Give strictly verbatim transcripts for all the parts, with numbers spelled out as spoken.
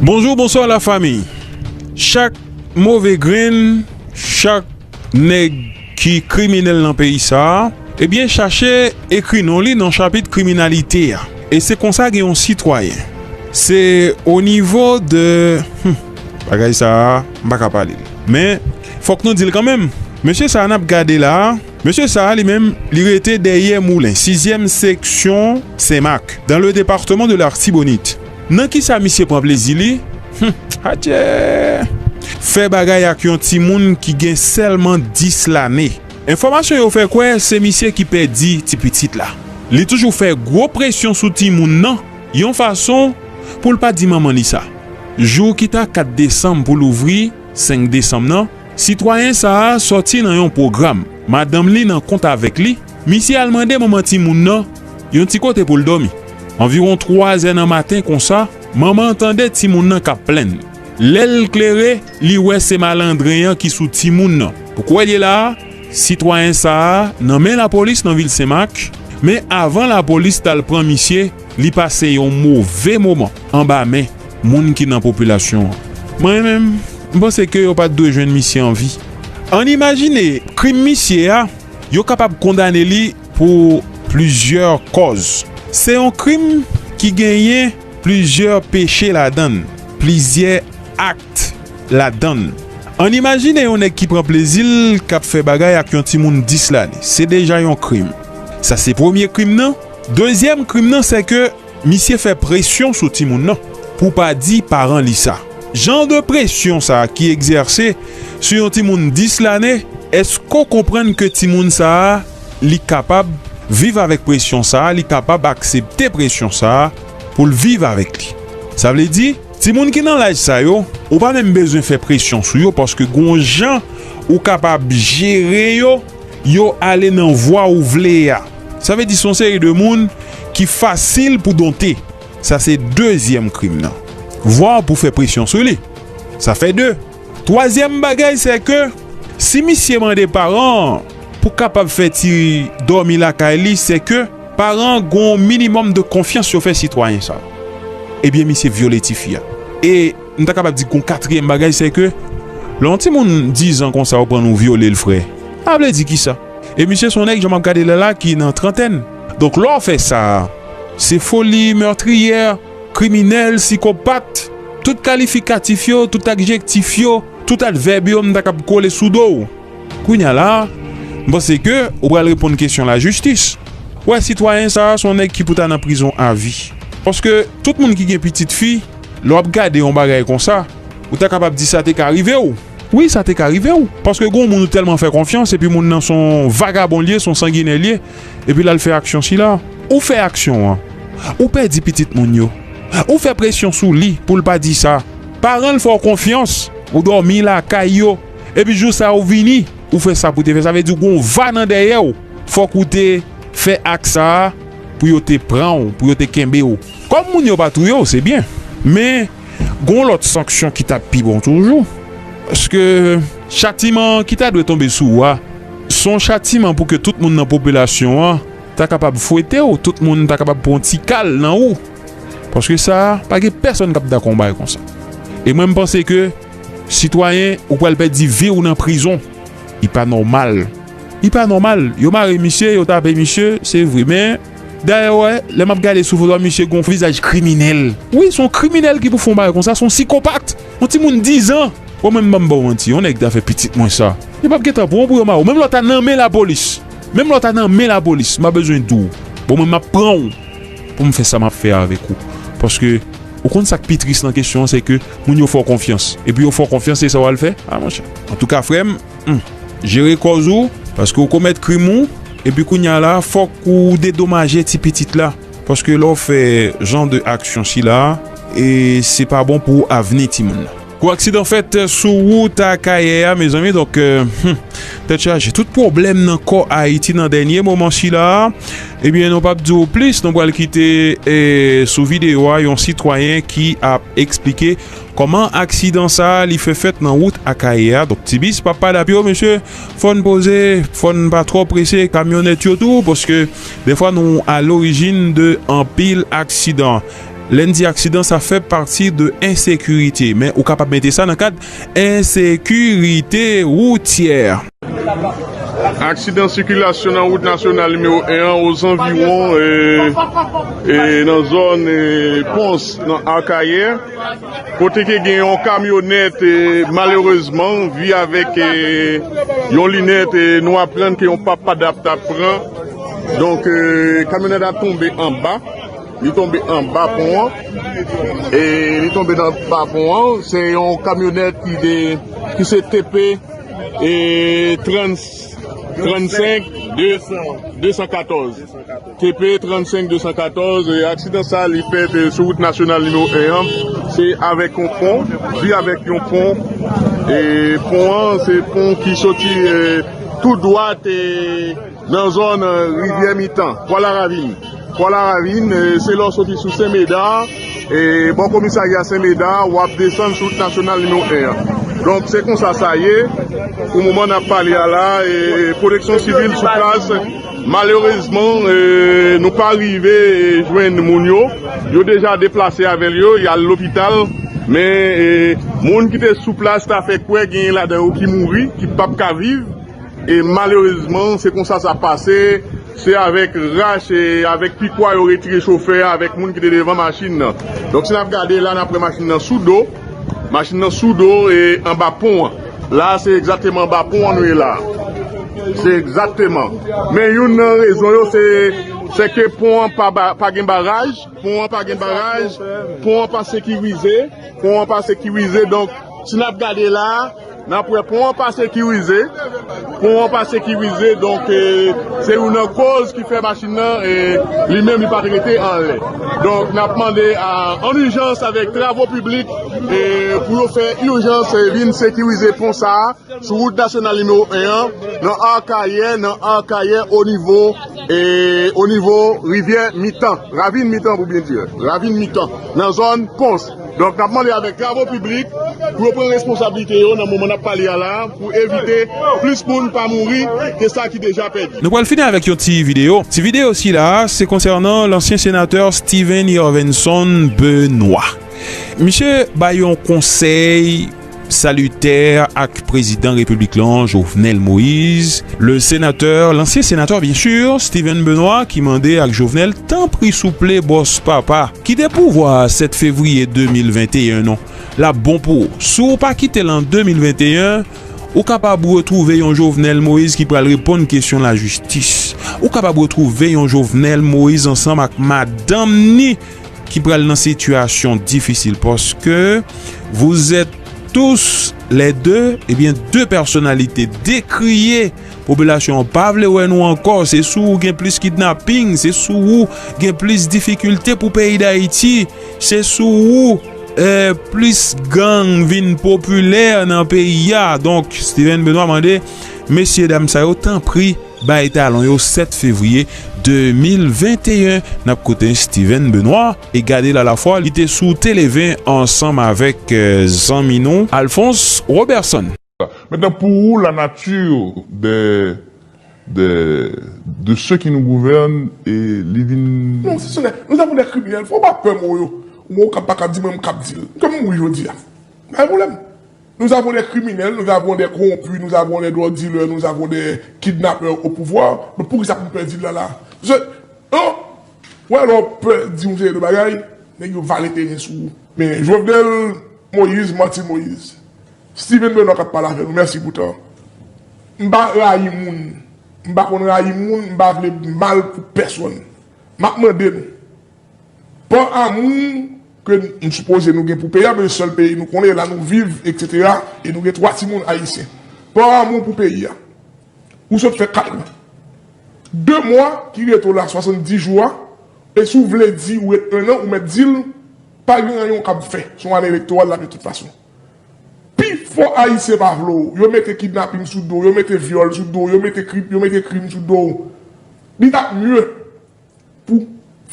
Bonjou, bonswa lafanmi. Chak move grenn, chak nèg ki kriminèl nan peyi sa a, ebyen, chache ekri non li nan chapit kriminalite a. E se konsa gen yon sitwayen. Se o nivo de, hmm, bagay sa a, m pa ka pale l. Men, fòk nou di l kanmenm. Mesye sa a n ap gade la a, mesye sa a li menm, li rete dèyè moulen, sizyèm seksyon Senmak, dans le département de l'Artibonite. Nan kisa misye pran plezi li? Hmm, adje! Fè bagay ak yon timoun ki gen sèlman dis lane. Enfòmasyon yo fè kwè se misye ki pèdi ti pitit la. Li toujou fè gwo presyon sou timoun nan, yon fason pou l pa di manman li sa. Jou ki ta kat desanm pou louvri, senk desanm nan, sitwayen sa a sòti nan yon pwogram. Madanm li nan kont avèk li, misye al mande manman timoun nan yon ti kote pou l dòmi. Anviwon twa zè nan maten konsa, manman an tande timoun nan k ap plenn. Lè l klere, li wè se malandren an ki sou timoun nan. Ou kwè l ye la a? Sitwayen sa a nan men lapolis nan vil Senmak, men avan lapolis t al pran misye, li pase yon move moman anba men moun ki nan popilasyon an. Mwen menm, m panse ke yo pa t dwe jwenn misye an vi. Ann imajine krim misye a, yo kapab kondane li pou plizyè kòz. Se yon krim ki genyen plizyè peche ladan l, plizyè akt ladan l. Ann imajine yon nèg ki pran plezi l k ap fè bagay ak yon timoun dis lane. Se deja yon krim. Sa se premye krim nan. Dezyèm krim nan, se ke misye fè presyon sou timoun nan pou pa di paran li sa. Jan de presyon sa a ki egzèse sou yon timoun dis lane, èske w konprann ke timoun sa a, li kapab viv avèk presyon sa a, li kapab aksepte presyon sa a pou l viv avèk li? Sa vle di, timoun ki nan laj sa yo, ou pa menm bezwen fè presyon sou yo, paske gon jan ou kapab jere yo, yo ale nan vwa ou vle a. Sa vle di se yon seri de moun ki fasil pou donte. Sa se dezyèm krim nan. Vwa pou fè presyon sou li. Sa fè de. Twazyèm bagay, se ke si misye mande paran an pou kapab fè ti dòmi lakay li, se ke paran an gon minimòm de konfyans yo fè sitwayen sa. Ebyen, misye vyole tifi a. E m ta kapab di gon katriyèm bagay, se ke lè yon timoun dizan konsa ou pran l ou vyole l, frè, sa vle di kisa? E misye se yon nèg, jan m ap gade la la, ki nan trantèn. Donk, lè w fè sa, se foli, meurtrier, kriminèl, sikopat, tout kalifikatif yo, tout adjektif yo, tout advèb yo, m ta kab kole sou do w. Kounye a la, m panse ke ou pral reponn kesyon lajistis. Wè, sitwayen sa a, se yon nèg ki pou ta nan prizon avi. Paske tout moun ki gen pitit fi, lè w ap gade yon bagay konsa, ou ta kapab di sa te ka rive w. Wi, sa te ka rive w. Paske gon moun ou tèlman fè konfyans, epi moun nan se yon vagabon l ye, se yon sanginè l ye, epi l al fè aksyon sila. Ou fè aksyon an. Ou pèdi pitit moun yo. Ou fè presyon sou li pou l pa di sa. Paran l fè w konfyans, ou dòmi lakay yo. Epi jou sa a ou vini, ou fè sa pou te fè. Sa vle di ou gon va nan dèyè w. Fòk ou te fè ak sa a pou yo te pran w, pou yo te kenbe w. Kòm moun yo pa touye w, se byen. Men, gon lòt sanksyon ki t ap pi bon toujou. Paske chatiman ki ta dwe tonbe sou ou a, se yon chatiman pou ke tout moun nan popilasyon an ta kapab fwete w, tout moun ta kapab pran yon ti kal nan ou. Paske sa, pa gen pèsonn k ap dakò yon bagay konsa. E mwen, m panse ke sitwayen, ou pral pèdi vi w nan prizon. Li pa nòmal. Li pa nòmal. Yo mare misye, yo tape misye, se vre. Men, dayè, wè, lè m ap gade sou foto a, misye gon vizaj kriminèl. Wi, se yon kriminèl ki pou fè yon bagay konsa, se yon sikopat. Yon timoun dizan. Bon, mwen, m ban m ba w manti, yon nèg ta fè pitit mwen sa. Yo p ap gentan pran w pou yo mare w. Menm lè w ta nan men lapolis. Menm lè w ta nan men lapolis, m pa bezwen di w. Bon, mwen, m ap pran w pou m fè sa m ap fè avèk ou. Paske, ou konn sa k pi tris nan kesyon an, se ke moun yo fè w konfyans. Epi yo fè w konfyans, se sa w al fè? A, monchè. Antouka, frè m, hmm, jere kòz ou, paske ou komèt krim ou, epi kounye a la, fòk ou dedomaje ti pitit la. Paske lè w fè jan de aksyon sila, e se pa bon pou avni timoun nan. Gwo aksidan fèt sou wout Akayè a, mezanmi, donk, euh, hmm, tèt chaje. Tout pwoblèm nan kò Ayiti nan dènye moman sila a, ebyen, nou p ap di w plis, nou pral kite, eh, sou videyo a, yon sitwayen ki ap eksplike kòman aksidan sa a li fè fèt nan wout Akayè a. Donk, ti bis p ap pale ap yo, mesye, fò n poze, fò n pa twò prese, kamyonèt yo tou, paske dèfwa nou a lorijin de anpil aksidan. Lè n di aksidan, sa fè pati de ensekirite, men ou kapab mete sa nan kad ensekirite woutyè. Aksidan sikilasyon nan wout nasyonal nimewo en an, ozanviwon, e, e, nan zòn, e, Pons, nan Akayè, kote ke gen yon kamyonèt, e, malerezman, vi avèk, e, yon linèt, e, nou aprann ke yon pap padap t ap pran. Donk, e, kamyonèt la tonbe anba. Li tonbe anba pon an. E li tonbe nan anba pon an. Se yon kamyonèt ki de, ki se T P e trant, trannsenk de, de san katòz. T P trannsenk de san katòz, e aksidan sa li fèt, e, sou wout nasyonal nimewo en an. Se avèk yon pon, vi avèk yon pon. E pon an, se pon ki soti, e, tou dwat, e, nan zòn, e, Rivyè Mitan, Kwa Laravin. Kwa Laravin, e, se lè w soti sou Senmeda, e, bò komisarya Senmeda, w ap desann sou wout nasyonal nimewo en an. Donk, se konsa sa ye. Pou moman n ap pale a la, e, pwoteksyon sivil sou plas, malerezman, e, nou pa rive, e, jwenn moun yo. Yo deja deplase avè l yo, y al lopital. Men, e, moun ki te sou plas ta fè kwè genyen ladan yo ki mouri, ki p ap ka viv. E malerezman, se konsa sa pase. Se avèk rach e avèk pikwa yo retire chofè a avèk moun ki te devan machin nan. Donk, si n ap gade la, n ap wè machin nan sou do. Machin nan sou do e anba pon an. La, se egzakteman anba pon an nou ye la. Se egzakteman. Men youn nan rezon yo, se, se ke pon an pa, ba- pa gen baraj. Pon an pa gen baraj. Pon an pa sekirize. Pon an pa sekirize. Donk, si n ap gade la, n ap wè pon an pa sekirize. Pon an pa sekirize, donk, e, se youn nan koz ki fè machin nan, e, li menm li pa t rete anlè. Donk, n ap mande a, an ijans avèk travo piblik, e, pou yo fè ijans, e, vin sekirize pon sa a sou wout nasyonal nimewo en an, nan Akayè, nan Akayè, o nivo, e, o nivo Rivyè Mitan, Ravin Mitan pou byen di, Ravin Mitan, nan zòn Pons. Donk, n ap mande avèk travo piblik pou yo pran responsablite yo nan moman n ap pale a la, pou evite plis moun pa mouri ke sa ki deja pèdi. Nou pral fini avèk yon ti videyo. Ti videyo sila a, se konsènan lansyen senatè Steven Irvenson Benoît. Misye bay yon konsèy salitè ak prezidan repiblik lan, Jovenel Moïse, le sénateur, l'ancien sénateur, bien sûr, Steven Benoît, ki mande ak Jovenel, tanpri souple, bòs papa, kite pouvwa a sèt fevriye de mil venteyen non. L ap bon pou ou. Si w pa kite l an de mil venteyen, ou kapab retwouve yon Jovenel Moïse ki pral reponn kesyon lajistis. Ou kapab retwouve yon Jovenel Moïse ansanm ak madanm ni ki pral nan sitiyasyon difisil, paske vous êtes tous les deux, ebyen, de pèsonalite dekriye. Popilasyon an pa vle wè nou ankò. Se sou ou gen plis kidnaping, se sou ou gen plis difikilte pou peyi Dayiti, se sou ou, eh, plis gang vin popilè nan peyi a. Donk, Steven Benoît mande mesye dam sa yo, tanpri, bay talon yo sèt fevriye de mil venteyen. N ap koute Steven Benoît e gade l alafwa, li te sou Tele ven ansanm avèk, eh, zanmi nou, Alphonse Roberson. Maintenant, pour vous, la nature de, de, de ceux qui nous gouvernent, e li vin... Non, ce sont des, nous avons des criminels. Faut pas peur, mon yo. Ou ka pa ka di mwen m k ap di l. Ke m mouri jodi a. Pa gen pwoblèm. Nous avons des criminels, nous avons des corrompus, nous avons des drug dealers, nous avons des kidnappeurs au pouvoir. Men poukisa pou m pè di l la la? Je, non. Ou wè lè w pè di yon seri de bagay, nèg yo vale teren sou ou. Men Jovenel Moïse, Martine Moïse, Steven Benoît k ap pale avè nou, mèsi pou tan. M pa rayi moun. M pa konn rayi moun, m pa vle mal pou pèsonn. M ap mande nou, pa amou ke n sipoze nou gen pou peyi a, men sèl peyi nou konnen, la nou viv, etsetera, e nou gen twa timoun ayisyen. Pa amou pou peyi a. Ou sot fè kat mwa. De mwa ki rete w la, swasanndis jou a, e si w vle di ou ret en an, ou mèt di l, pa gen anyen w kab fè. Se yon ane elektoral l ap ye tout fason. Pifò Ayisyen pa vle w. Yo mete kidnaping sou do w, yo mete vyòl sou do w, yo mete krim, yo mete krim sou do w. Li t ap mye pou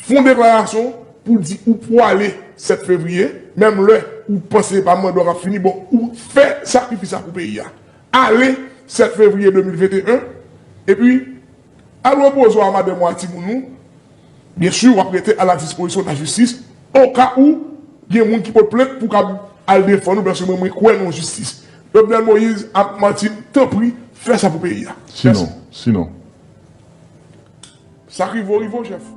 fè yon deklarasyon pou di ou pwale sèt fevriye, menm lè ou panse se pa manda w k ap fini, bon, ou fè sakrifis la pou peyi a. Ale sèt fevriye de mil venteyen, epi al repoze w a madanm ou a timoun ou, byen si w ap rete a la dispozisyon de la jistis, Oka ou gen moun ki pot plent pou kab al defann ou, paske mwen, mwen kwè nan jistis. Jovenel Moïse ak Martine, tanpri, fè sa pou peyi a. Sinon, sinon. Sa k rive w, rive w, chèf.